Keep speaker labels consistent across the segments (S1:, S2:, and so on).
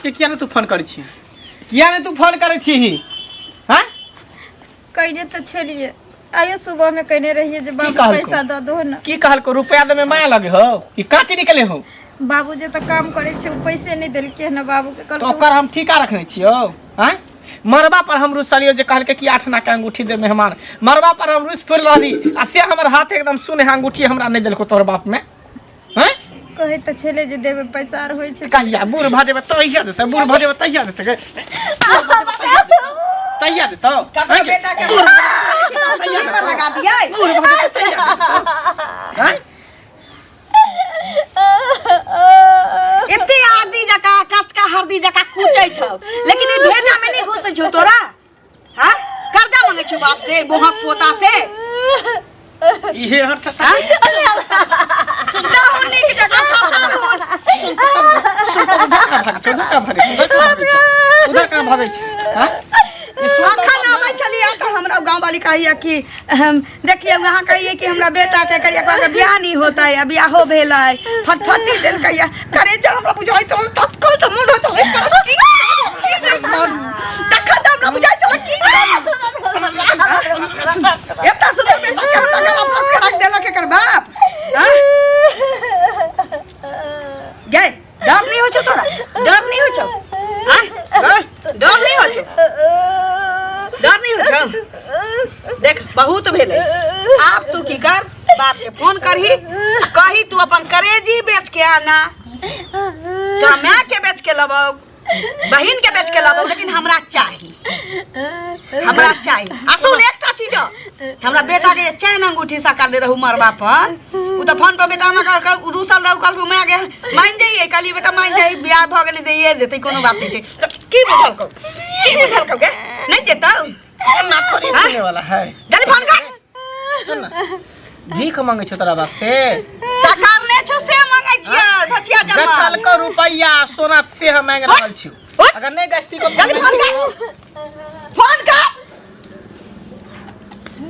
S1: के किया ने तू फोन करै छी किया ने तू फोन करै छी हैं
S2: कहिने तऽ छलियै आइयो सुबह में कहने रहियै जे बाबू
S1: कहलकौ?
S2: पैसा दऽ दो ने
S1: की कहलको रुपया देमे माया लगे हो ई काची निकले हो
S2: बाबू जे तऽ काम करै छै ओ पैसे नहि देलकै हन बाबू के
S1: तो
S2: कहलकै
S1: ओकर हम ठीका रखने छियौ हैं मरबा पर हम रुसलियो जे कहलकै कि आठ ना के अंगूठी दे मेहमान मरबा पर हम रुस फिर रहली आ से हमर हाथ एकदम सुने अंगूठी हमरा नहीं देलको तोहर बाप में हैं
S2: कहै तऽ छलै जे देबै पैसा आर होइ छै
S1: कहिया बूढ़ भऽ जेबै तहिया देतै बूढ़ भऽ जेबै तहिया देतै गे। तहिया देतौ
S3: ककरो बेटा के चूल्ही पर लगा दियै
S1: बूढ़ भऽ जेबै तहिया देतौ हैं
S3: एते आदि जका कचका हरदी जका कुचै छौ लेकिन ई भेजा में नहीं घुसै छौ तोरा हाँ कर्जा मांगे छौ बाप से बोहक पोता से
S1: इहे हर सता
S3: सुविधा हो नीक जगह ससान हो
S1: उधर कहाँ भागै छै उधर कहाँ भागै छै उधर कहाँ भागै छै उधर कहाँ भागै छै हाँ? ई सुन तऽ
S3: अखन आबै छलियै तऽ हमरा गाँव वाली कहैया कि हम देखिए वहाँ कहिए कि हमरा बेटा के करिया के बियाह नहीं होता है बियाहो भेलै फटफटी देलकै या करे जे हमरा बुझाइत रहल तत्काल तऽ मन होइत रहल की की करू? तखन तऽ हमरा बुझाइत छल की करू? एतना सुंदर बेटा के हमरा गला फंस के रख देलक एकर बाप हाँ? गे डर नहीं होइ छौ तोरा डर नहीं होइ छौ आँय? डर नहीं होइ छौ डर नहीं होइ छौ देख बहुत भेलै आब तू की कर बाप के फोन करही कही तू अपन करेजी बेच के आना तोरा माय के बेच के लबौ बहिन के बेच के लबौ लेकिन हमरा चाही हमरा चाही आ सुन एकटा चीज हमरा बेटा के चैन अंगूठी सकारले रहू मरबा पर उ तऽ फोन पर बेटा हमरा कहलकै रूसल रहू कहलकै माय गे मान जाइए कहलियै बेटा मान जाइए बियाह भऽ गेलै तऽ ये देतै कोनो बात नहि छै तऽ की बुझलकौ की बुझलकौ गे नहि देतौ
S1: ना थोड़ी सुने वाला है
S3: जल्दी फोन कर
S1: सुन ना भीख मांगे छौ तोरा बाप से
S3: सकार ने छौ से मांगै छियै धचिया जमा
S1: गछल के रुपैया सोना से हम मांग रहल छी अगर नहीं गछती को
S3: जल्दी फोन कर फोन कर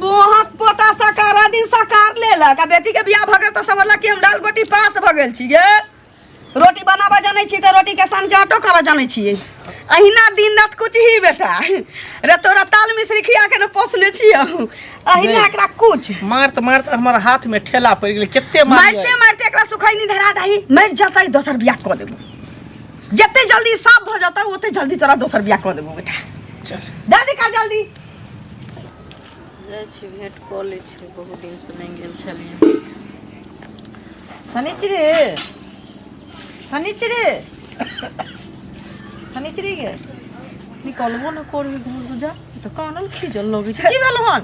S3: मोहक पोता सकारा दिन सकार लेलक आ बेटी के बियाह भऽ गेल तऽ समझलक कि हम डाल गोटी पास भऽ गेल छी गे रोटी बनाबऽ जानै छी तऽ रोटी के सान के आटो करऽ जानै छियै अहिना दिन रात कुचही बेटा रे तोरा ताल मिश्री खिया के ने पोसने छियौ अहिना एकरा कुच
S1: मारत मारत हमर हाथ में ठेला पड़ गेल कते मारियै
S3: मारते मारते एकरा सुखैनी धरा दही मरि जतै दोसर बियाह कऽ देबू जते जल्दी साफ भऽ जतौ ओते जल्दी तोरा दोसर बियाह कऽ देबू बेटा
S1: चल
S3: जल्दी कर जल्दी
S4: जाइ छी भेँट कऽ लै छी बहुत दिनसँ नहि गेल छलियै शनिचरी शनिचरी शनिचरी गे निकलबो ने करबी घरसँ जा ई तऽ कानल खीजल लगै छै की भेलौ हन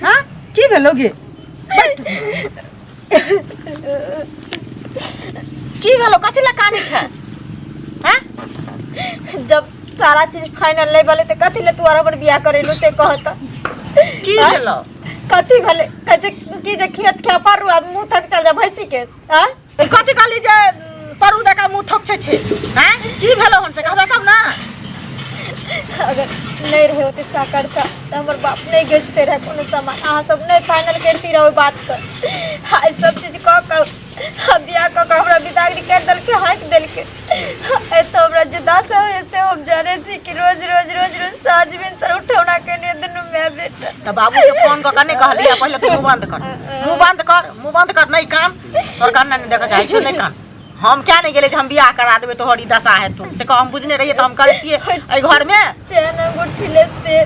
S4: हँ की भेलौ गे बैठ की भेलौ कथी लए कानै छै हँ
S2: जब सारा चीज फाइनल नहीं भेलै तऽ कथी ले तू आर हमर बियाह करेलू से कह तऽ
S4: की
S2: आँय?
S4: भेलौ
S2: कथी भेलै कहै छै की जे खेत खा पारू आब मुँह थक चल जा भैंसी के आँय
S4: ए, कथी कहली जे परू दका मुँह थक छै छै आँय की भेलौ हन से कहबै तब ना
S2: अगर नहीं रहे ओते साकरता तऽ हमर बाप नहीं गछते रहे कोनो सामान अहाँ सब नहीं फाइनल करती रहो बात के आइ सब चीज कऽ कऽ आ बियाह कऽ कऽ हमरा विदागरी करि देलकै हाँकि देलकै एतऽ हमरा जे दशा होइए से हम जानै छी कि रोज रोज रोज रोज साँझ भिनसर उठौना केने दुनू माय बेटा
S4: तऽ बाबू के फोन कऽ कऽ नहि कहलियै पहिले तू मुँह बंद कर मुँह बंद कर मुँह बंद कर नहि कान तोहर कान नहि देखऽ चाहै छियौ नहि कान हम क्या नहि गेलै जे हम बियाह करा देबै तोहर ई दशा हेतौ से कह हम बुझने रहियै तऽ हम करतियै एहि घरमे
S2: चैन अंगूठी ले से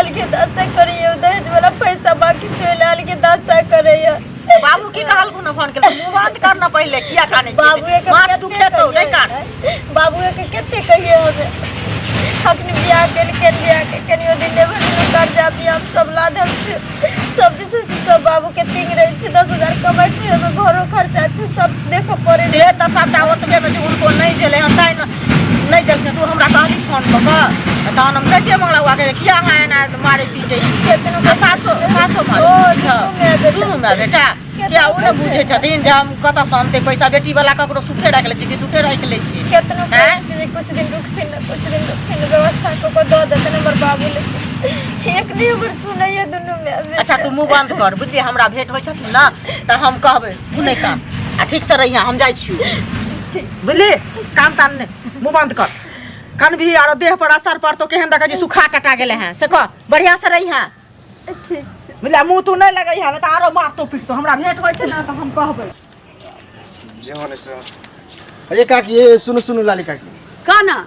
S2: अलगे दशा करैया दहेज वाला पैसा बाकी छोड़ि अलगे दशा करैया
S4: तऽ बाबू की कहलखुन फोन केलखुन मुँह बंद कर न पहिले किया कानै छी
S2: बाबुए के
S4: माथ
S2: कते
S4: दुखेतौ नहि
S2: कहियै
S4: कान
S2: बाबुए के कते कहिए हमे अखनी बियाह केलकै बियाह के कनियो दिन नहि भेल कर्जा बियाह सब लाधल छै सब दिस से सब बाबू के तिंग रहै छै 10,000 कमाइ छै ओहिमे घरो खर्चा छै सब देखऽ पड़ै
S4: से तऽ सबटा ओतबे मे छै हुनको नहि भेलै हन तैं ने नहि देलखिन तू हमरा कहली फोन कऽ कऽ तऽ तहन हम कहितियै मंगला बौआ के जे किया अहाँ एना मारै पीटै छियै आ सासो सासो मारै
S2: ओ,
S4: छै
S2: दुनू माय बेटा।
S4: दुनू माय बेटा किया ओ ने बुझै छथिन जे हम कतऽसँ अनतै पैसा बेटी वाला ककरो सुखे राखि लै छै कि दुखे राखि लै छै
S2: केतनो कहै
S4: आँय?
S2: छै जे कुछ दिन रुकथिन ने कुछ दिन रुकथिन ने व्यवस्था कऽ कऽ दऽ देतनि हमर बाबू लेकिन एक नहि हमर सुनैया दुनू माय बेटा
S4: अच्छा तू मुँह बंद कर बुझलियै हमरा भेंट होइ छथिन ने तऽ हम कहबै तू नहि काम आ ठीकसँ रहिहे हम जाइ छियौ बुझली काम ताम नहि मुँह बंद कर। कन भी आरो देह पर असर पड़तो, केहन देखै छी सुखा टटा गेले हैं, से कह बढ़िया से रही है।
S2: ठीक।
S4: बुझलियै, मुँह तू नहि लगै है, तऽ आरो मारतो पीटतो। हमरा भेंट होइ छै ने तऽ हम कहबै।
S5: जे होने से। अरे काकी, ये सुनू सुनू लाली काकी।
S3: का ना?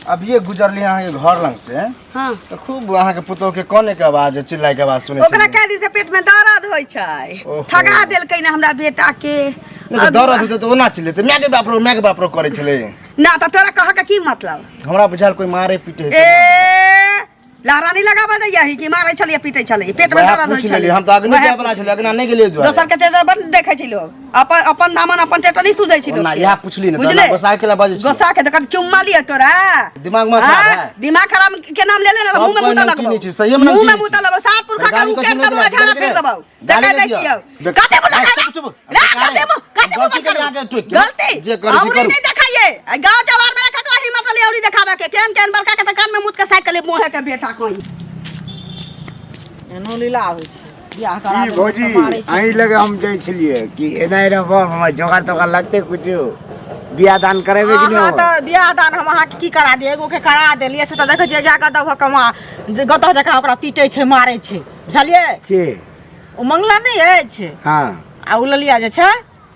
S5: अब ये गुजरली अहाँके घर लग से।
S3: हाँ।
S5: तऽ खूब अहाँके पुतोह के कने के आवाज, चिल्लाय के आवाज सुनै
S3: ओकरा
S5: छलियै।
S3: कए दिन से पेट में दर्द होइ छै।
S5: ओहो।
S3: ठगा देलकै ने हमरा बेटा के।
S5: नहि तऽ दर्द होतै तऽ ओना चिल्लेतै, माय के बाप रो, माय के बाप रो करै छलै।
S3: ना तऽ तोरा कह के की मतलब?
S5: हमरा बुझायल कोई मारे पीटे हेतै।
S3: ए, लहरा नहीं लगाबऽ दैया ही कि मारै छलियै पीटै छलियै, पेट में
S5: वएह
S3: दर्द होइ
S5: पूछि
S3: छलै।
S5: लेलियै, हम तऽ अगने
S3: वएह
S5: जाय वला छलियै, अगना नहि गेलियै ओहि दुआरे।
S3: दोसर के टेटर बड देखै छै लोग, अपन अपन दामन अपन टेटर नहीं सुझै छै लोग
S5: ओना
S3: के।
S5: इएह पुछली ने,
S3: बुझले?
S5: तऽ गोसा के ला बजै छी।
S3: गोसा के तऽ चुम्मा लिअ तोरा।
S5: दिमाग में खराब
S3: हाँ?
S5: है।
S3: दिमाग खराब के नाम ले ले ना,
S5: सब
S3: मुंह में
S5: कोई
S3: मुता
S5: नमकीन
S3: लगबौ।
S5: छै, सहिए में
S3: मुंह में
S5: नमकीन
S3: मुता
S5: छै।
S3: लगबौ, सात पुरखा के
S5: गाली
S3: उकेर
S5: कथी नहि
S3: देबौ,
S5: दिया,
S3: झाड़ा
S5: गाली
S3: फेर
S5: नहि
S3: देबौ।
S5: गाली
S3: देखै
S5: नहि
S3: दै
S5: दिया।
S3: छियौ।
S5: देख-
S3: कते बोला
S5: चुप,
S3: कते?
S5: चुप,
S3: रे,
S5: बेकार
S3: कते
S5: है।
S3: मुंह, कते मुंह
S5: गलती
S3: बंद
S5: के आगे
S3: करू।
S5: टोकि के।
S3: गलती?
S5: जे करै छी
S3: औरी
S5: करू।
S3: नहीं देखाइए। आ गाँव जवार में ककरो हिम्मत नहीं औरी देखाबे के। केहन केहन बड़का के तऽ कान में मुत के साइड के ले मोहे के बेटा कोई।
S4: एनो लीला होइ छै बियाह करा
S6: की
S4: देलकै
S6: भौजी
S4: तऽ मारै छै।
S6: अहीं लगे हम जाइ छलियै कि एना रहब, हमर जोगार तोगार लगतै कुछो, बियाह दान करेबै कि
S4: अहाँ
S6: नहि?
S4: तऽ बियाह दान हम अहाँके की करा दियै? एगो के करा देलियै से तऽ देखै छियै गाय गदह भऽ कऽ जे गदह जकाँ ओकरा पीटै छै मारै छै, बुझलियै?
S6: के?
S4: ओ मंगला नहि अछि?
S6: हाँ।
S4: आ ओ ललिया जे छै।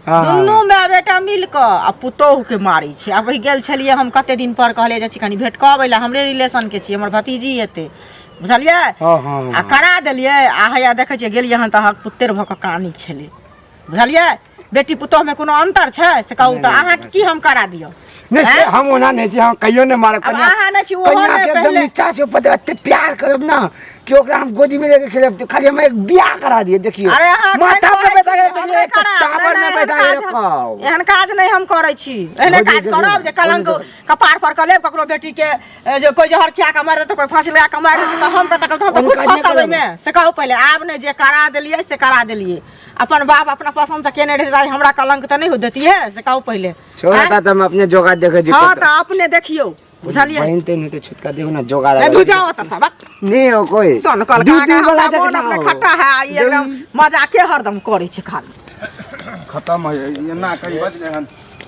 S6: हाँ।
S4: दुनू माय बेटा मिल कऽ आ पुतोहु के मारै छै। आब वही गेल छलियै हम कते दिन पर, कहलियै जाइ छी कनि भेंट कऽ अबै लए, हमरे रिलेशन के छियै, हमर भतीजी एतै, बुझलियै?
S6: हाँ हाँ।
S4: आ करा देलियै आ हैया देखै छियै गेलियै हन तऽ अहाँके पुत्तेर भऽ कऽ कानै छलै, बुझलियै? बेटी पुतोहुमे कोनो अन्तर छै से कहू तऽ? अहाँके की हम करा दिअ?
S6: नहि से हम ओना नहि छी, हम कहियो नहि मारब।
S4: आब
S6: कन्या
S4: अहाँ नहि छी, ओहो
S6: कन्या
S4: नहि
S6: के एकदम
S4: पहिले
S6: नीचा से ऊपर तक एते प्यार करब ना कि ओकरा हम गोदी में लेके खेलब, तो खाली हम एक बियाह करा दिए, देखियो।
S4: अरे अहाँ एखन
S6: माथा पर
S4: करै
S6: बैठा
S4: छी,
S6: के
S4: हम
S6: देखियो,
S4: नहि करब,
S6: टावर
S4: नहि,
S6: में
S4: नहि,
S6: बैठा
S4: एहन
S6: के
S4: काज
S6: रखब।
S4: एहन काज नहि हम करै छी। एहने
S6: भौजी
S4: काज
S6: देखियौ,
S4: करब जे कलंक
S6: भौजी
S4: कपार पर कऽ लेब ककरो बेटी के, ए, जे कोइ जहर खिया कऽ मारि देतै, कोइ फांसी लगा कऽ मारि देतै तऽ हम कतऽ हम तऽ
S6: ओहन
S4: खुद
S6: काज नहि
S4: फंसब
S6: करब।
S4: ओहिमे, से कहू पहिले। आब नहि, जे करा देलियै से करा देलियै। अपन बाप अपना पसंद से केने रहै, हमरा कलंक तऽ नहि हो देतियै, से कहू पहिले।
S6: छोड़।
S4: आँय?
S6: तऽ हम अपने जोगाड़ देखै छी।
S4: हाँ तऽ अपने देखियौ, बुझलियै?
S6: बहिन तेहिन हेतै छोटका, देखो ना जोगाड़।
S4: ए धुजाओ तऽ सबक
S6: नहीं हो कोई
S4: सुन कल
S6: दू दू वाला
S4: मोन
S6: देखना
S4: अपने
S6: हो।
S4: खट्टा है, ई एकदम मजाके हरदम करै छै खाली।
S5: खत्म है एना कही बजले हन।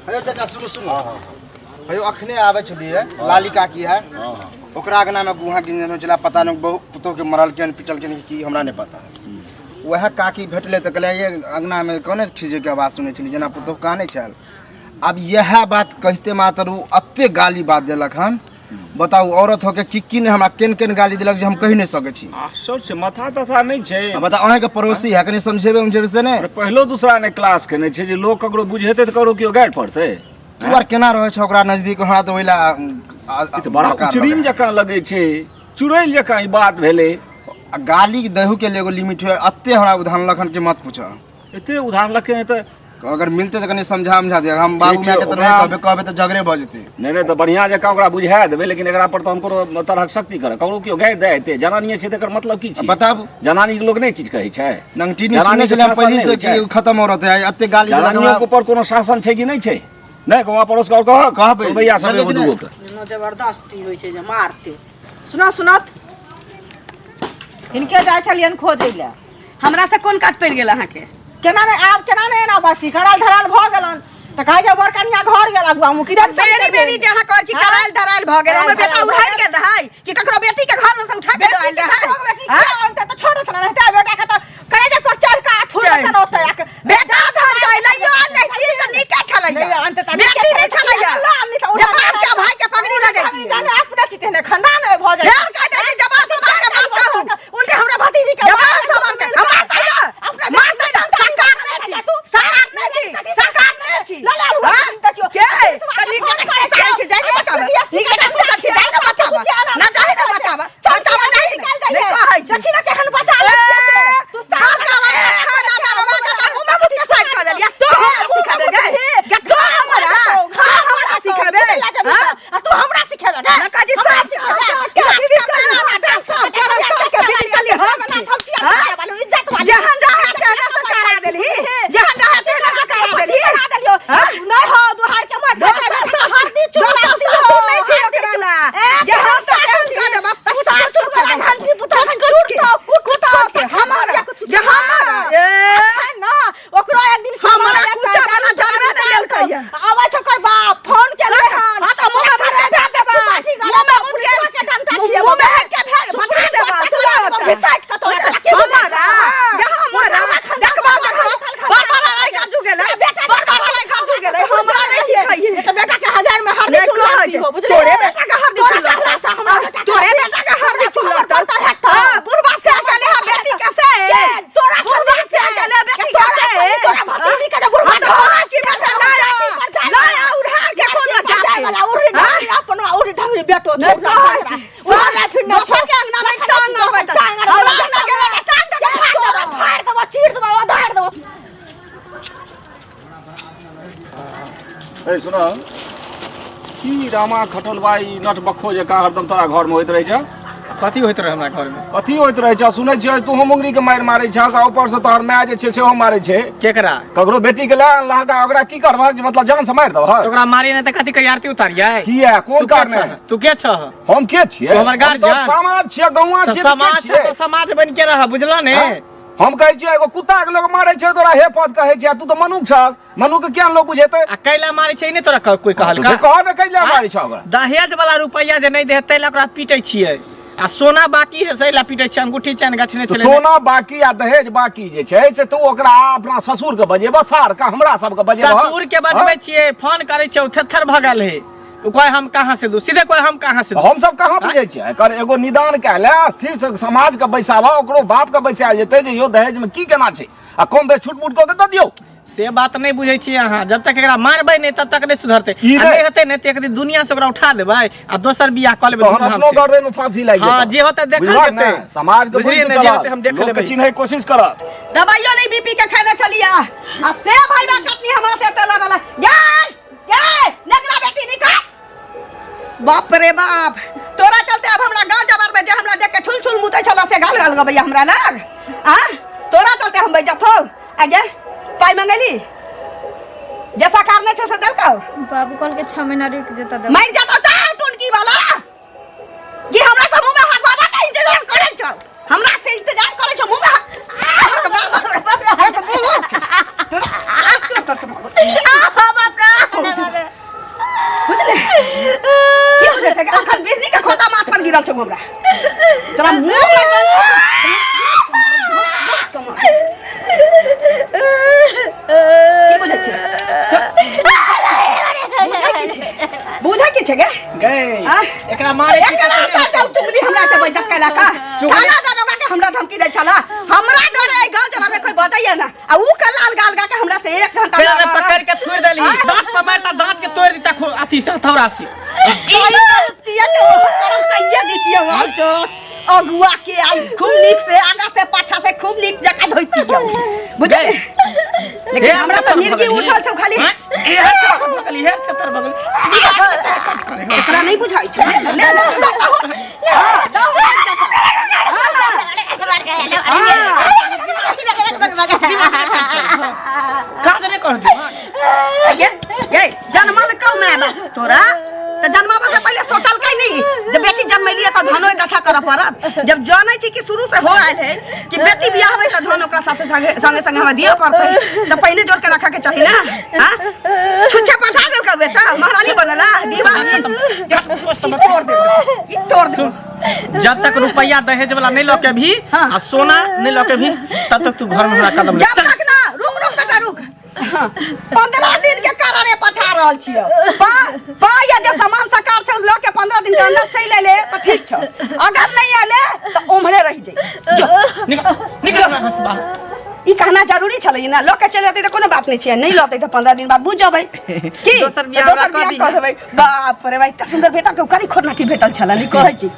S5: अरे काका, सुनू सुनू। हयो, अखने आबै छलियै, लाली काकी है, ओकरा अगना में गुहा गिंजन होइ छलै, पता नहि बहु पुतोह के मरल के पिटल के की, हमरा नहि पता। वएह काकी भेटलै तऽ कहलै ये अगना में कोने खींचे के आवाज सुनै छली, जेना पुतोह कानै छल। आब इएह बात कहिते मात्र ओ एते गाली बात देलक हन, बताउ, औरत होके की की नहि हमरा केन केन गाली देलक जे हम कहि नहि सकै छी।
S7: आश्चर्य छै, माथा तथा नहि छै?
S5: आ बताउ, अहाँके पड़ोसी है, कनि समझेबै उमझेबै से नहि?
S7: अरे पहिलो दूसरा ने क्लास केने छै जे लोक ककरो बुझेतै तऽ ककरो केओ गारि पड़तै?
S5: तू आर केना रहै छ ओकरा नजदीक? हमरा तऽ ओहि लए
S7: ई तऽ बड़ा
S5: बेकार
S7: उचरीन
S5: लगै।
S7: जकाँ लगै छै, चुड़ैल जकाँ ई बात भेलै।
S5: आ गाली दहु के लिए एगो लिमिट है। एते हमरा उधानलक हन कि मत पूछ।
S7: एते उधारलकै हँ तऽ
S5: अगर मिलते तऽ कनि समझा उमझा दिअ। हम बाबू
S7: ठीक छै,
S5: मायके तऽ नहि कहबै, कहबै तऽ झगड़े भऽ जेतै।
S7: नहि नहि, तऽ बढ़िआँ जकाँ ओकरा बुझा देबै, लेकिन एकरा पर तऽ हम कोनो तरहक शक्ति करब? ककरो केओ गारि दे एते जनानिए छै तऽ एकर मतलब की छै?
S5: बताबू।
S7: जनानीके लोक नहि किछु कहै छै?
S5: नंगटीनी
S7: जनानी
S5: सुनै
S7: के
S5: छलै हम
S7: शासन
S5: पहिले
S7: नहि
S5: से
S7: होइ छै।
S5: कि खत्म औरत है, एते गाली देलक
S7: जनानियों
S5: हमरा।
S7: के ऊपर कोनो शासन छै कि नहि छै? नहि गाँव पड़ोस के और कहक
S5: कहबै।
S7: भैया सब एगो
S5: बुझलियै कि
S7: दूगो के
S4: एना जबरदस्ती होइ छै जे मारते। सुना सुनत, हिनके जाइ छलियनि खोजै लए।
S3: हमरा से कोन काज पड़ि गेल अहाँके?
S4: केना नहि आब, केना नहि एना बजती? कराल धराल भऽ गेलनि तऽ कहै छै बड़ कनिया घर गेल अगुआ मुँह किधर।
S3: बेरी बेरी जे अहाँ कहै छी करायल धरायल भऽ गेल, हमर बेटा उड़ायल गेल रहै कि ककरो बेटी के घर में से उठा के लऽ आयल रहै?
S4: बेटी के तऽ छोड़ देतन रहते, बेटा के तऽ करेजे पर चढ़ के थोड़
S3: चढ़ि।
S4: देतन ओतै आ के-
S3: बेटा सब चलैयो आनले चीज तऽ नीके छलैया।
S4: नहि, आनते तऽ
S3: बेटी नहि छलैया।
S4: छलैया।
S3: जे बाप के भाई के पगड़ी लगै
S4: जाने अपना चिते ने खानदान भऽ जाइ।
S3: फेर कह दै छी जबान सवार के बात कहू।
S4: उल्टे हमरा भतीजी के
S3: जबान सवार के हम मारतै ना, मारतै ना। सरकार नहि छी, सरकार नहि छी, सरकार नहि छी। हाँ? के तऽ नीके के करै छी, जाइ ने बचाबऽ, नीके के करै छी, जाइ ने बचाबऽ, ना जाहि ने बचाबऽ, बचाबऽ जाहि ने, नहि कहै छी।
S4: देखी ने केहन बचा लै छियै से।
S3: तू साफ खाना दरवा के तऽ मुँह तोरा भतीजी के जे बुढ़वा ढोंग बेटा लाया लाया उधार के कोनो जाए वाला उड़ी ढंगरी अपन उड़ी ढंगरी बेटो छोड़ उड़ा फिर न छोड़ के अंगना में टांग अड़बै त हमरा अंगना के बेटा टांग दे फाड़ देबो फाड़ देबो चीर देबो उधार देबो।
S7: ए सुन, की रामा खटोलबा ई नट बखो जकाँ हरदम तोरा घरमे होइत रहै छै?
S1: कथी होइत रहे हमरा घरमे?
S7: कथी होइत रहै छै? सुनै छियै तूहो मुंगरी के मारि मारै छहक आ ऊपर से तोहर माय जे छै सेहो मारै छै।
S1: केकरा?
S7: ककरो बेटी के लए अनलहक आ ओकरा की करबहक जे मतलब जान से मारि देबहक?
S1: तऽ ओकरा मारी नहि तऽ कथी करी, आरती उतारियै?
S7: किया, कोन
S1: तू के
S7: कारण?
S1: छह? तू के छह?
S7: हम के छियै?
S1: तू हमर
S7: हम तऽ
S1: गार्जियन।
S7: समाज छियै, गौआं
S1: तऽ
S7: छियै, तऽ के
S1: समाज छै
S7: छियै?
S1: तऽ समाज बनि के रह, बुझल ने?
S7: हँ? हम कहै छियै एगो कुत्ता के लोग मारै छै तोरा हे पद कहै छै, आ तू तऽ मनुख छह, मनुख के किया लोग बुझेतै?
S1: आ कैला मारै छै ई नहि तोरा कोई कहलका?
S7: से कह ने कैला मारै छह ओकरा?
S1: दहेज वाला रुपैया जे नहि दे तै ला ओकरा पीटै छियै, आ सोना बाकी है से ला पीटै छियै, अंगूठी चैन गछने
S7: तऽ
S1: छलै।
S7: सोना बाकी आ दहेज बाकी जे छै से तू ओकरा अपना ससुर के बजेबह, सार के, हमरा सबके बजेबह?
S1: ससुर के बजबै छियै, फोन करै छियै, ओ थेथर भऽ गेल है, ओ कहे हम कहाँ से दू, सीधे कहे हम कहाँ से दू।
S7: हम सब कहाँ बुझै छियै? एकर एगो निदान कए ले, स्थिर से समाज के बैसाबह, ओकरो बाप के बैसायल जेतै जे यौ दहेज में की केना छै, आ कम बेस छूट मूट कऽ के दऽ दियौ।
S1: से बात नहि बुझै छियै अहाँ, जब तक एकरा मारबै नहि तब तक नहि सुधरतै।
S7: ई
S1: आ
S7: नहि।
S1: नहि हेतै नहि तऽ एक दिन दुनिया से ओकरा उठा देबै आ दोसर बियाह कऽ लेबै
S7: तहन
S1: धूमधाम
S7: अपनो
S1: से।
S7: गर्दन में फांसी लागि
S1: हँ,
S7: जेतौ।
S1: जे होतै देखल
S7: बुझलहक
S1: जेतै।
S7: ने? समाज के
S1: बुझलियै
S7: बुझि
S1: ने,
S7: के
S1: जे
S7: चलह।
S1: होतै हम देख
S7: लोक के
S1: लेबै।
S7: चिन्है के कोशिश करह।
S3: दवाइयो नहीं बीपी के खेने छलियै आ से भाईबा कतनी हमरा से एते लड़ल यार। ये नगरा बेटी निकल, बाप रे बाप, तोरा चलते अब हमरा गांव जवार में जे हमरा देख के छुल छुल मुतै छला से गाल गाल गबैया हमरा लग आ तोरा चलते हम बेइज्जत हो। आगे पाइ मंगेली जे सरकार नहि छै से देलकौ?
S2: बाबू कहलकै 6 महीना रुकि जेतऽ देबै।
S3: मरि जेतौ जा टुनकी वाला कि हमरा से मुंह में हाथ बाबा के इंतजार करै छौ, हमरा से इंतजार करै छौ, मुंह में हाथ बाबा बुझले की बुझै छै? अखन बिजली के खोता माथ पर गिरल छौ हमरा, तोरा मुंह में की बुझै छै? बुझै की छै? बुझै की छै गे?
S1: गै
S3: आँ?
S1: एकरा मारे के
S3: एकरा चल चुगली हमरा के बैठक कैला का
S1: चुगली-
S3: थाना दरोगा के हमरा धमकी दै छला, हमरा डर है गांव जवार में कोई बजैया ना आ ऊ के लाल गाल गा के हमरा से 1 घंटा
S1: फेर ओकरा पकड़ के थोड़ि देली, दांत पर मारता दांत के तोड़ देता अथी से हथौड़ा से।
S3: अगुआ के आई खूब नीक से आगा से पाछा से खूब नीक जकाँ धोइतियौ, बुझले? लेकिन हमरा तऽ मिर्गी उठल छौ खाली।
S1: हाँ? इहे थेथर भऽ गेली, इहे थेथर भऽ गेली। दिमाग के तोहर काज करे हो।
S3: एकरा नहीं बुझाइ छै। ले ले ले हाँ, दहो, हाँ।
S1: काज नहि कर दिमाग।
S3: ये ये जनमल कौ माय बाप तोरा तऽ जन्माबऽ से पहिले सोचलकै नहीं जे बेटी जन्मेलियै तऽ धनो इकट्ठा करऽ पड़त। जब जानै छी कि शुरू से हो आयल है कि बेटी बियाह होबै तऽ धन ओकरा साथे संगे संगे संगे हमरा दिअ पड़तै, तऽ पहिने जोड़ के रखऽ के चाही ना। हाँ, छुच्छे पठा देलकै बेटा, महारानी बनला डीबा तोड़ देबो, ई तोड़ देबो।
S1: जब तक रुपया दहेज वाला नहीं लऽ के भी
S3: हाँ।
S1: आ सोना नहीं लऽ के भी तब तक तू घर में हमरा कदम नहीं।
S3: जब तक ना रुक रुक बेटा रुक, 15 दिन के कारणे पठा रहल छियै। पाइ जे सामान सकार छै लऽ के 15 दिन के अंदर चलि एलै तऽ ठीक छौ, अगर नहीं एलै तऽ ओम्हरे रहि जाइ। जो
S1: निकल निकल हमरा घर से बाहर।
S3: ई कहना जरूरी छलै ने, लऽ के चलि जेतै तऽ कोनो बात नहि छै, नहि लऽतै तऽ 15 दिन बाद बुझि जेबै की
S1: दोसर बियाह
S3: दोसर
S1: हमरा कऽ
S3: बियाह
S1: दिहे।
S3: कऽ देबै। बाप रे बाप, एते सुन्दर बेटा के करी खोरनाठी भेटल छलै, नहि कहै छी।